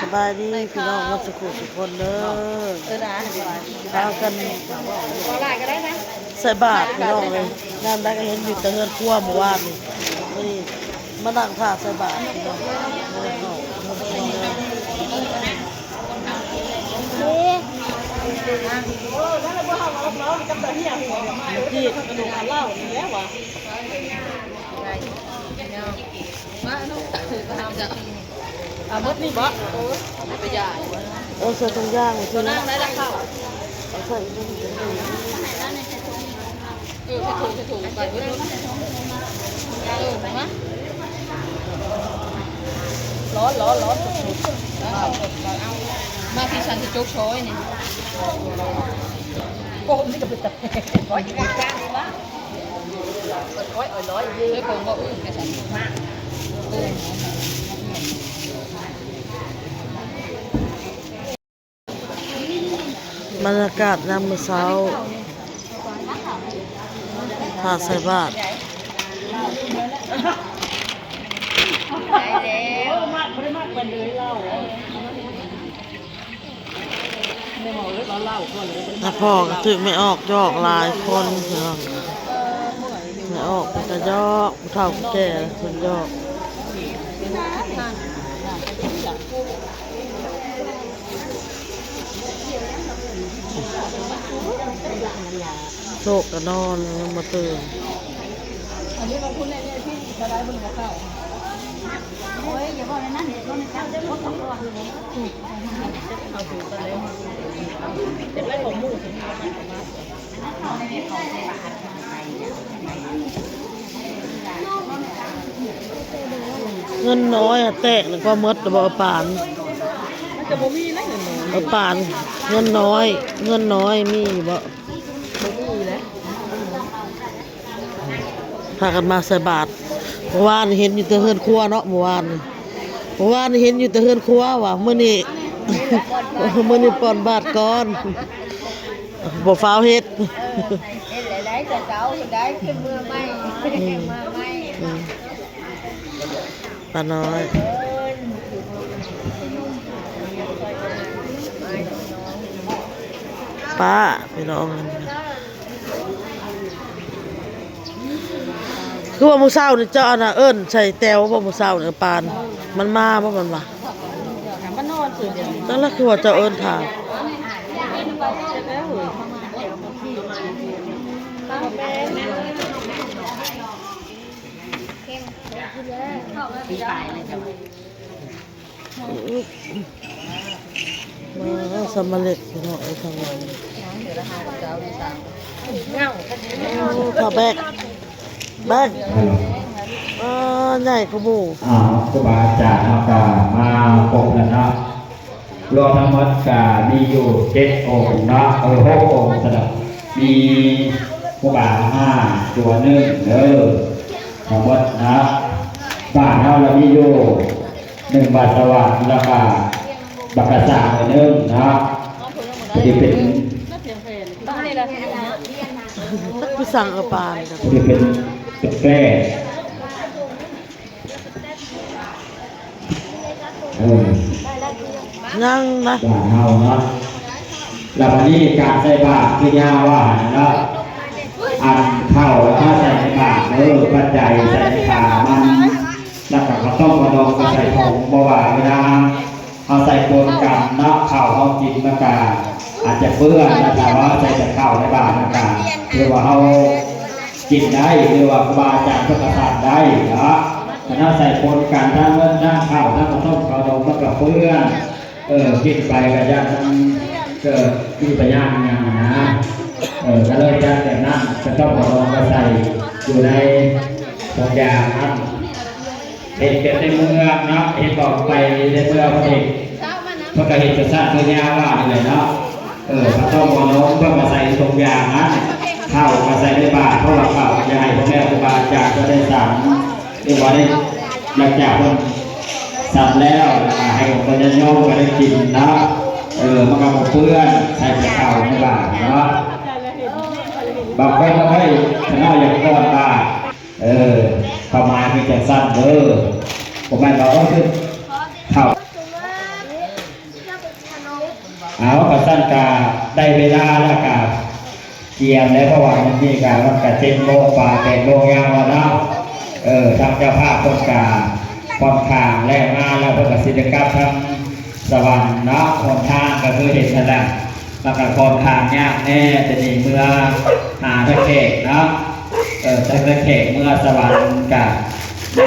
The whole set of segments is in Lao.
ສະບາຍດີພີ່ນ້ອງໝົດສູ່ຜູ້ສູ່ຄົນເດີ ພາກັນໃສ່ບາດພີ່ນ້ອງເອີຍ ຍາມໃດກໍເຫັນຢູ່ແຕ່ເຮືອນຄົວ ມື້ວານນີ້ ມື້ນີ້ມານັ່ງຖ້າໃສ່ບາດພີ່ນ້ອງ ເດີນເຂົ້າເຮືອນຄົວ ເອົາໝົດນີ້ບໍ່? ເອີ ໃສ່ຖົງຢາງໄວ້ ໂຕນັ້ນໄດ້ລະເຂົ້າ ເອົາໃສ່ອີກ ເອີ ໃສ່ຖົງ ໃສ່ຖົງໄປເບິດ ເອີ ມາ ຮ້ອນ ຮ້ອນ ຮ້ອນ ມາ ພີ່ສັນຊິຈົກຊອຍນີ້ ໂອ້ ນີ້ກໍເປັນຕາແພງ ຮ້ອຍ ຈ້າງວ່າ ບັນຍາກາດຍາມມື້ເຊົ້າ ຖ້າໃສ່ບາດ ຖ້າພໍ້ກໍຖືກແມ່ອອກຢອກຫຼາຍຄົນ ພີ່ນ້ອງ ແມ່ອອກເພິ່ນກໍຢອກ ຜູ້ເຖົ້າຜູ້ແກ່ເພິ່ນຢອກ ໂຊກກໍນອນ ຍັງບໍ່ຕື່ນ. ເງິນນ້ອຍອະ ແຕກນີ້ກໍໝົດແລ້ວບໍ່ ເອີປານ? ມັນກໍບໍ່ມີນະເງິນນ້ອຍ ເອີປານ ເງິນນ້ອຍ ເງິນນ້ອຍມີບໍ່? ບໍ່ມີແຫຼະ. ພາກັນມາໃສ່ບາດ ເມື່ອວານນີ້ເຫັນຢູ່ແຕ່ເຮືອນຄົວເນາະ ເມື່ອວານນີ້ ເມື່ອວານນີ້ເຫັນຢູ່ແຕ່ເຮືອນຄົວວ່າ ມື້ນີ້ ມື້ນີ້ປ່ອນບາດກ່ອນ ບໍ່ຟ້າວເຮັດ ເອີ ເຮັດແລ້ວໄດ້ແຕ່ເຊົ້າ ໄດ້ຂຶ້ນເມືອໃໝ່ ອືມ ເມືອໃໝ່ ອືມ ປ້ານ້ອຍ ປ້າ ພີ່ນ້ອງ ຄືວ່າມື້ເຊົ້ານີ້ເຈົ້າອັນນ່າເອີ້ນໃສ່ແຕວບໍ່ ມື້ເຊົ້ານີ້ປານ ມັນມາບໍ່ ມັນວ່າ ມັນນອນຄືດຽວ ຈັ່ງລະຄືວ່າເຈົ້າເອີ້ນຖ້າ ມາສຳເລັດພີ່ນ້ອງເອີຍ ທາງຫຼັງ ເອົາແບກ ແບກ ເອີ ໃຫຍ່ກວ່າໝູ່ ອ້າວ ຄູບາອາຈານເຮົາກະມາຄົບແລ້ວເນາະ. ລວມທັງໝົດກະມີຢູ່ເຈັດອົງເນາະ ເອີ ຫົກອົງຊັ້ນດອກ ມີຄູບາຫ້າ ຕົວໜຶ່ງເດີ ທັງໝົດເນາະ ບ້ານເຮົາລະມີຢູ່ໜຶ່ງ ບາດສະຫວັນ ລະກະບັກກະສາໜຶ່ງເນາະ ທີ່ເປັນ ຄືສັ່ງເອົາປານ ທີ່ເປັນແກ້ ເອີ ຍັງນະ ບ້ານເຮົາເນາະ ແລ້ວບັດນີ້ການໃສ່ບາດຄືຍາວ່າຫັ້ນເນາະ ອັນເຂົ້າລະເຮົາໃສ່ໃນບາດເດີ ປັດໄຈໃສ່ໃນບາດມັນ ແລ້ວກະເຂົ້າຕົ້ມເຂົ້າດອງກະໃສ່ຖົງ ເພາະວ່າເວລາເຮົາໃສ່ປົນກັນເນາະ ເຂົ້າເຮົາກິນມັນກະອາດຈະເປື້ອນ ແລ້ວຖ້າວ່າໃສ່ແຕ່ເຂົ້າໃນບາດມັນກະ ຫຼືວ່າເຮົາ ກິນໄດ້ ຫຼືວ່າຄູບາອາຈານເພິ່ນກະສັ່ງໄດ້ເນາະ ຄັນເຮົາໃສ່ປົນກັນທັງເງິນທັງເຂົ້າ ທັງເຂົ້າຕົ້ມເຂົ້າດອງ ມັນກະເປື້ອນ ເອີ ກິນໄປກະຢ້ານມັນເກີດມີພະຍາດຫຍັງຫັ້ນນະ ເອີ ກະເລີຍຈັດແບບນັ້ນ ເຂົ້າຕົ້ມເຂົ້າດອງກະໃສ່ຢູ່ໃນຖົງຢາງນັ້ນ ເຮັດແບບໃນເມືອງເນາະ ເຮັດອອກໄປໃນເມືອງເພິ່ນເຮັດ ເພິ່ນກະເຮັດແບບຊັ້ນຄືຍາວ່ານີ້ແຫຼະເນາະ ເອີ ເຂົ້າຕົ້ມເຂົ້າໜົມເພິ່ນກະໃສ່ຖົງຢາງຫັ້ນ ເຂົ້າກະໃສ່ໃນບາດ ເພາະວ່າເຂົ້າກະຢາກໃຫ້ພໍ່ແມ່ຄູບາອາຈານເພິ່ນໄດ້ສັນ ຫຼືວ່າໄດ້ ຫຼັງຈາກເພິ່ນສັນແລ້ວ ລະກະໃຫ້ພວກເພິ່ນຍາດໂຍມກະໄດ້ກິນເນາະ ເອີ ມັນກະບໍ່ເປື້ອນ ໃສ່ແຕ່ເຂົ້າໃນບາດເນາະ ບາງຄົນເອີຍ ຂະນ້ອຍຢາກປ້ອນບາດ ເອີ ຄວາມໝາຍຄືຈັ່ງຊັ້ນເດີ ບໍ່ແມ່ນວ່າ ໂອ້ຍ ເຂົ້າ ເອົາ ກະຊັ້ນກະໄດ້ເວລາແລ້ວ ກະກຽມແລ້ວ ເພາະວ່າມື້ນີ້ກະ ມັນກະເຈັດໂມງປາຍ ແປດໂມງຍາມແລ້ວເນາະ. ເອີ ທາງເຈົ້າພາບເພິ່ນກະຂ້ອນຂ້າງແລ້ວງານແລ້ວ ເພິ່ນກະຊິໄດ້ກັບທາງສະຫວັນເນາະ. ຫົນທາງກະຄືເຫັນຫັ້ນແຫຼະ ມັນກະຂ້ອນຂ້າງຍາກແດ່ ແຕ່ນີ້ເມືອຫາທາງແຂກເນາະ. ເອີ ທາງແຂກເມືອສະຫວັນກະ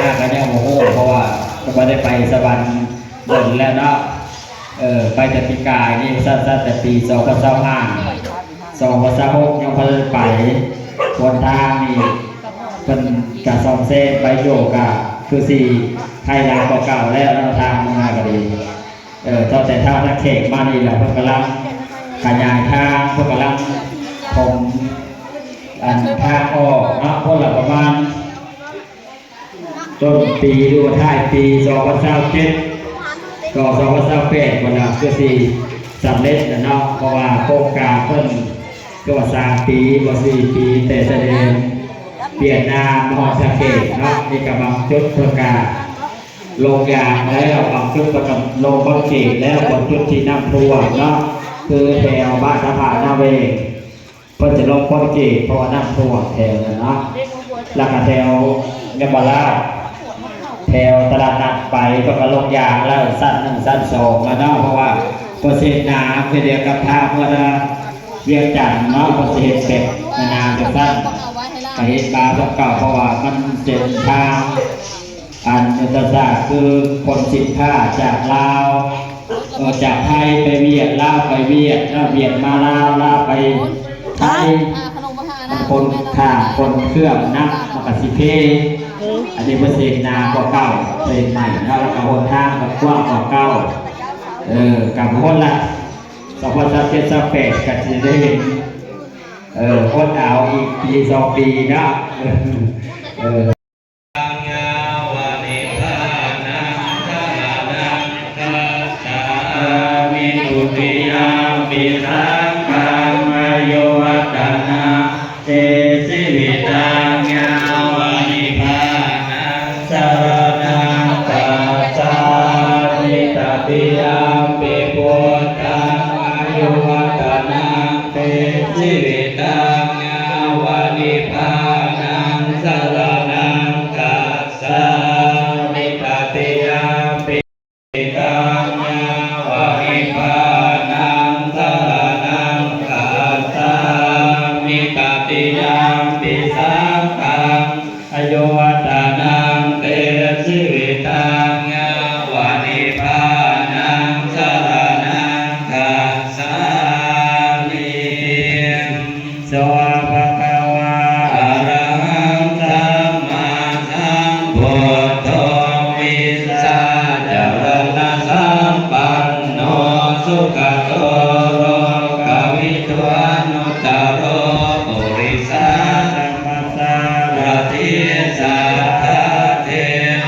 ຍາກກະຍັງບໍ່ຮູ້ ເພາະວ່າກະບໍ່ໄດ້ໄປສະຫວັນດົນແລ້ວເນາະ. ເອີ ໄປແຕ່ປີກາຍນີ້ ຊັ້ນໆ ແຕ່ປີສອງພັນຊາວຫ້າ ສອງພັນຊາວຫົກ ຍັງບໍ່ໄດ້ໄປ. ຫົນທາງນີ້ເພິ່ນກະສ້ອມແຊມໄປຢູ່ ກະຄືຊິໄທຫຼາຍກວ່າເກົ່າແລ້ວເນາະ ທາງເມືອກະດີ. ເອີ ຕັ້ງແຕ່ທາງແຂກມານີ້ແຫຼະ ເພິ່ນກຳລັງຂະຫຍາຍທາງ ເພິ່ນກຳລັງຖົມອັນທາງອອກເນາະ. ເພິ່ນລະປະມານຕົ້ນປີ ຫຼືວ່າທ້າຍປີສອງພັນຊາວເຈັດ ກໍສອງພັນຊາວແປດ ພຸ້ນລະ ຄືຊິສຳເລັດແລ້ວເນາະ. ເພາະວ່າໂຄງການເພິ່ນຄືວ່າສາມປີ ບໍ່ສີ່ປີ ແຕ່ຊາຍແດນຫວຽດນາມມາຮອດທ່າແຂກເນາະ. ນີ້ກະບາງຈຸດເພິ່ນກະ ລົງຢາງແລ້ວ ບາງຈຸດເພິ່ນກະລົງຄອນກຣີດແລ້ວ. ບ່ອນຈຸດທີ່ນ້ຳຖ້ວມເນາະ ຄືແຖວບ້ານທ່າພະນາເວງ ເພິ່ນຈະລົງຄອນກຣີດ ເພາະວ່ານ້ຳຖ້ວມແຖວນັ້ນເນາະ. ແລ້ວກະແຖວຍາມາລາດ ແຖວຕະຫຼາດນັດໄປ ເພິ່ນກະລົງຢາງແລ້ວ ຊັ້ນໜຶ່ງ ຊັ້ນສອງແລ້ວເນາະ. ເພາະວ່າເພິ່ນຊິເຮັດໜາມຄືດຽວກັບທ່າເມືອວຽງຈັນເນາະ ເພິ່ນຊິເຮັດແບບໜາມຈັ່ງຊັ້ນ ກະເຮັດມາສ່ຳເກົ່າ ເພາະວ່າມັນເສັ້ນທາງ ອັນຍຸດທະສາດຄືຂົນສິນຄ້າຈາກລາວ ເອີ ຈາກໄທໄປຫວຽດ ລາວໄປຫວຽດ ແລ້ວຫວຽດມາລາວ ລາວໄປໄທ ຂົນຂ້າມຂົນເຄື່ອງນຳ ມັນກະຊິເພ. ອັນນີ້ເພິ່ນຊິເຮັດໜາກວ່າເກົ່າ ເຮັດໃໝ່ເນາະ ແລ້ວກະຫົນທາງກະກວ້າງກວ່າເກົ່າ. ເອີ ກະບໍ່ຮູ້ລະ ສອງພັນຊາວເຈັດ ຊາວແປດ ກະຊິໄດ້ເຫັນ ເອີ ອົດເອົາອີກປີສອງປີເນາະ. ເອີ ຍາວະນິບພານັງສະລະນັງຄັດສາມິ ទុຕິຍຳປິສັງຄັງ ອາຍຸວັດທະນັງ ເຕ ຊີວິຕັງ ຍາວະນິບພານັງສະລະນັງຄັດສາມິ ຕະຕິຍຳປິພຸດທັງ ອາຍຸວັດທະນັງ ເຕ ຊີວິຕັງ ຍາວະນິບພານັງສະລະນັງຄັດສາມິ ຕະຕິຍຳປິ ຕິຍຳປິສັງຄັງ ອາຍຸວັດທະນັງ ເຕ ຊີວິຕັງ ຍາວະນິບພານັງສະລະນັງຄັດສາມິ. ສວາກຂາວາ ອະລະຫັງ ສຳມາສຳພຸດໂທ ວິຊາຈາລະນະສຳປັນໂນ ສຸກະໂຕ ໂລກະວິທູ ອະນຸດຕະໂລ ປຸລິສານັງ ສາລະຖີ ສັດຖາເທ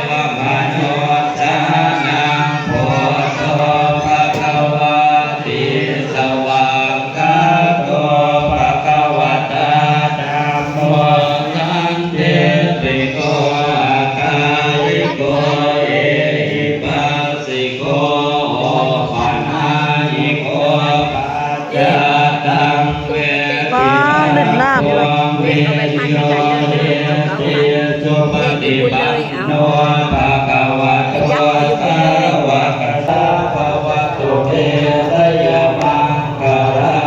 ວະມະນຸດສານັງ ພຸດໂທ ພະຄະວາ ຕິສະຫວ່າງຄາໂຕ ພະຄະວະຕາ ທຳໂມ ສັນທິຕິໂກ ອາກາລິໂກ ເອຫິປັສ ສິໂກ ໂອປະນາຍິໂກ ປັດຈະຕັງ ເວທິຕາ ໂກ ວິນະໂຍ ເຕ ສຸປະຕິປັນໂນ ພະຄະວະໂຕ ສາວະກະສາ ພະວະຕຸ ເຕ ຊະຍະມັງຄະລາ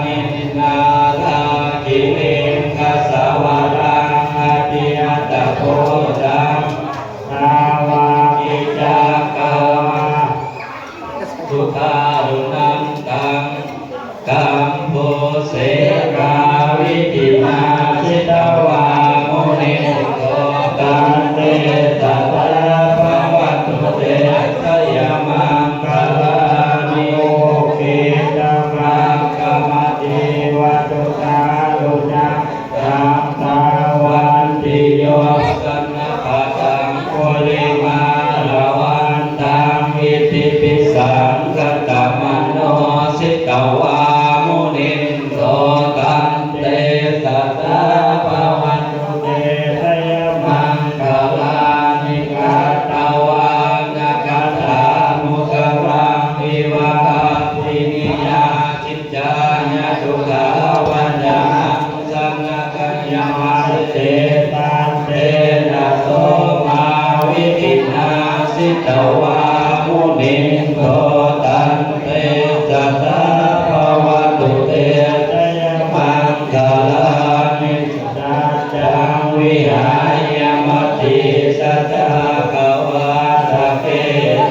ນິ ນາລາກິລິງຄະສະວະລັງ ອະທິອັດຕະພູຕະ ສາວະກິຈັກກະວາ ສຸຂານຸນັນຕັງ ກັມພູເສນາ ວິທິນາ ຈິດຕະວາ ມຸນິນໂຕ ຕັນເຕສະສາ ພະວັດຖຸເຕ ຊະຍະມັງຄະລານິ ໂອເຄຈະມັງຄະມະ ເທວະຕຸຕາລຸຍັງ ຕັງ ສາວັນຕິໂຍ ຊະນະປະທັງ ກຸລິມາລະວັນຕັງ ອິດທິພິສັງ ຄະຕະມະໂນ ຈິດຕະວາ ມຸນິນໂຕ ມຸນິນໂທ ຕັນເຕຊະສາ ພະວະຕຸເຕ ໄຊຍະມັງຄະລານິ ສັດຈັງວິຫາຍະ ມະຕິສັດຖາຄະວາ ສະເກ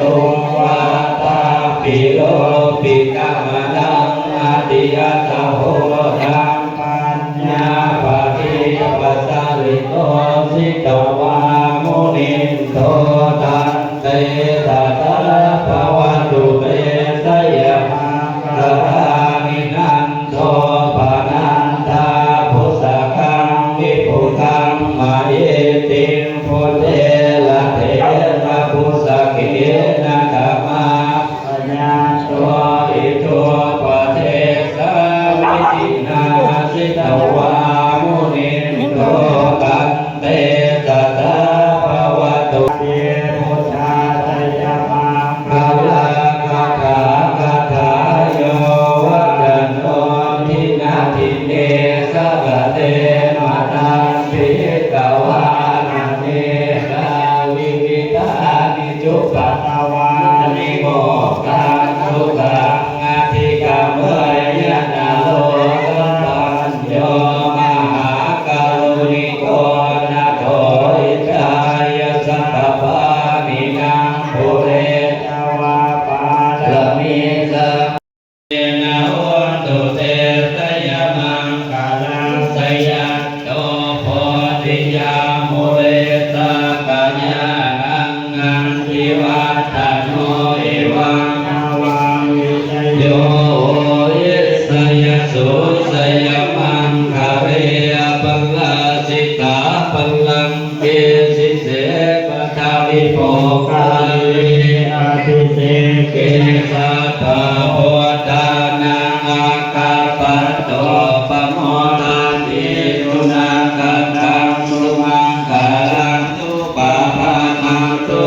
ຕຸງ ວາຕາພິໂລພິກະມະນັງ ອະຕິອັດຖະໂພດາ ປັນຍາປະຕິປັດສະລິໂຕ ສິດຕະວາມຸນິນໂທ ຕັນເຕຊະສາ ພະວະຕຸເຕ ໄຊຍະມັງຄະລານິ ນັນໂທປະນັນທາ ພຸດສະກັງວິພຸດສັງ ມະຫິດຖິງ ພຸດເທລະເຖລະບຸດສະເກນະ ກະມາ ພະຍາໂຕ ອິໂທປະເທສາວິທິນາ ສິດຕະວາມຸນິນໂທ ຕັນເຕຊະສາ ພະວະຕຸເຕ ພຸດທາສະຍະມັງຄະລາຄາຖາ ຄາຖາໂຍວະຈະໂນ ທິນະທິເນ ສະລະເນ ມະນານ ພິກະວາ ອະເນກາ ວິວິທານິ ຈຸປັດຕະວານິ ໂມກຄັງ ສຸຂັງ ອະທິກຳເມຍ ນະໂລ ສະປັນໂຍ ມະຫາກາລຸນິໂກ ນາໂຖ ຫິຕາຍະ ສັດຖະປານິນັງ ປູເຣຕະວາ ປາລະມີ ສະ ເນນະ ໂຫນຕຸເຕ ໄຊຍະມັງຄະລັງ ຊະຍັນໂຕ ໂພທິຍາ ມູເລ ສັກກະຍານັງ ນັນທິວັດຖະໂນ ເອວັງ ອະວັງ ວິຊະໂຍ ໂຫ ວິຊະຍະສຸ ໄຊຍະມັງຄະເລ ອະປະລາຊິຕາ ປະລັງ ເກ ສິເສ ປະທະວິໂພຄາ ເວ ອະພິເສເກ ສັບພະພຸດທານັງ ອາກາປະໂຕ ປະໂມທາມິ ສຸນາກະຕັງ ສຸມັງຄະລັງ ສຸປະພາທັງ ສຸ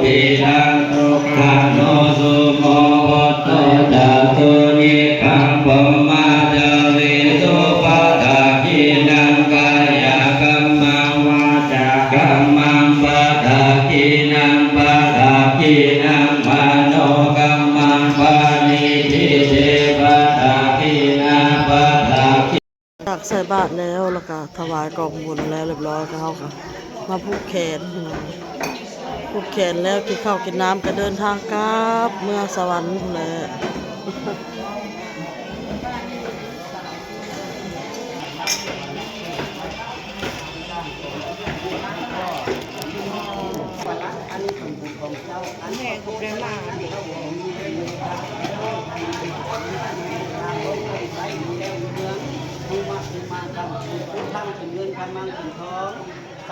ທິນັງ ສຸຂານຸ ສຸໂມໂຫຕຸ ຈະຕຸນິບາໂພ ມະຈາຣີສຸ ປະທັກຂິນັງ ກາຍະກຳມັງ ວາຈາກຳມັງ ປະທັກຂິນັງ ປະທັກຂິນັງ ມະໂນກຳມັງ ປະນິທິເດ ປະທັກຂິນາ ປະທັກຂິ ຕັກໃສ່ບາດແລ້ວ ແລ້ວກະຖວາຍກອງບຸນແລ້ວຮຽບຮ້ອຍ ກະເຮົາກະມາຜູກແຂນ ຜູກແຂນແລ້ວ ກິນເຂົ້າກິນນ້ຳ ກະເດີນທາງກັບເມືອສະຫວັນພຸ້ນແຫຼະ. ແມ່ກໍໄດ້ມາ ສ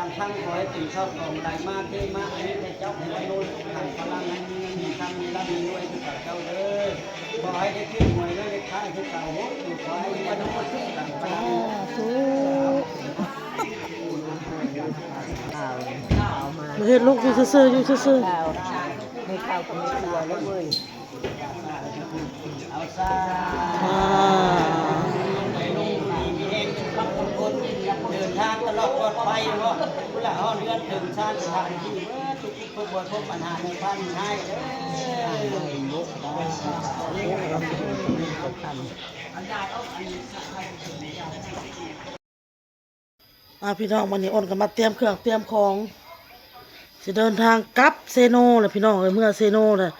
ັງຄັງ ຂໍໃຫ້ເປັນເຂົ້າຂອງໄຫຼມາເທມາ ອັນນີ້ແດ່ເຈົ້າ ໃຫ້ລຳລວຍ ຂັງພະລັງ ໃຫ້ມີເງິນມີຄຳ ມີລ່ຳມີລວຍຄືເກົ່າເຈົ້າເດີ. ຂໍໃຫ້ໄດ້ຖືກຫວຍລະເລກທ້າຍຄືເກົ່າ ຂໍໃຫ້ມີວັນໂນສຸກຂັງພະລັງ. ສາທຸ. ມາເຮັດລູກຢູ່ຊື່ໆ ຢູ່ຊື່ໆ. ເຈົ້າ ໃຫ້ເຂົາກໍມີຕົວແລ້ວເວີຍ. ເອົາຊະ ອ່າ ເດີນທາງຕະຫຼອດປອດໄພເນາະ ພຸ້ນລະ ຮອດເຮືອນເຖິງຊານສະຖານທີ່ເບິດທຸກທຸກຄົນ ບໍ່ພົບບັນຫາໃນພັນຮ້າຍເດີ. ອ່າ ພີ່ນ້ອງ ມື້ນີ້ອ້ນກໍມາຕຽມເຄື່ອງຕຽມຂອງ ຊິເດີນທາງກັບເຊໂນແຫຼະພີ່ນ້ອງເອີຍ ເມືອເຊໂນແຫຼະ.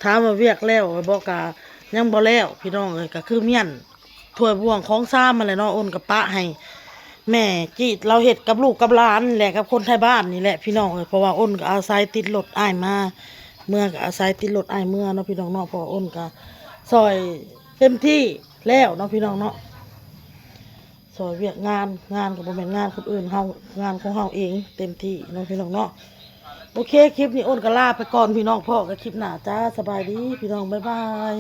ຖາມວ່າວຽກແລ້ວບໍ່ ກະຍັງບໍ່ແລ້ວພີ່ນ້ອງເອີຍ ກະຄືມ້ຽນຖ້ວຍບ່ວງຂອງຊາມຫັ້ນແຫຼະເນາະ. ອ້ນກໍປະໃຫ້ແມ່ຈີດລາວເຮັດກັບລູກກັບຫຼານແຫຼະ ກັບຄົນໄທບ້ານນີ້ແຫຼະພີ່ນ້ອງເອີຍ ເພາະວ່າອ້ນກໍອາໄສຕິດລົດອ້າຍມາ ເມືອກໍອາໄສຕິດລົດອ້າຍເມືອເນາະພີ່ນ້ອງເນາະ ເພາະວ່າອ້ນກໍຊ່ອຍເຕັມທີ່ແລ້ວເນາະພີ່ນ້ອງເນາະ. ຊ່ອຍວຽກງານ ງານກໍບໍ່ແມ່ນງານຄົນອື່ນເຮົາ ງານຂອງເຮົາເອງເຕັມທີ່ເນາະພີ່ນ້ອງເນາະ. ໂອເຄ ຄລິບນີ້ອ້ນກໍລາໄປກ່ອນພີ່ນ້ອງ ພໍ້ກັນຄລິບໜ້າຈ້າ ສະບາຍດີພີ່ນ້ອງ ບາຍບາຍ.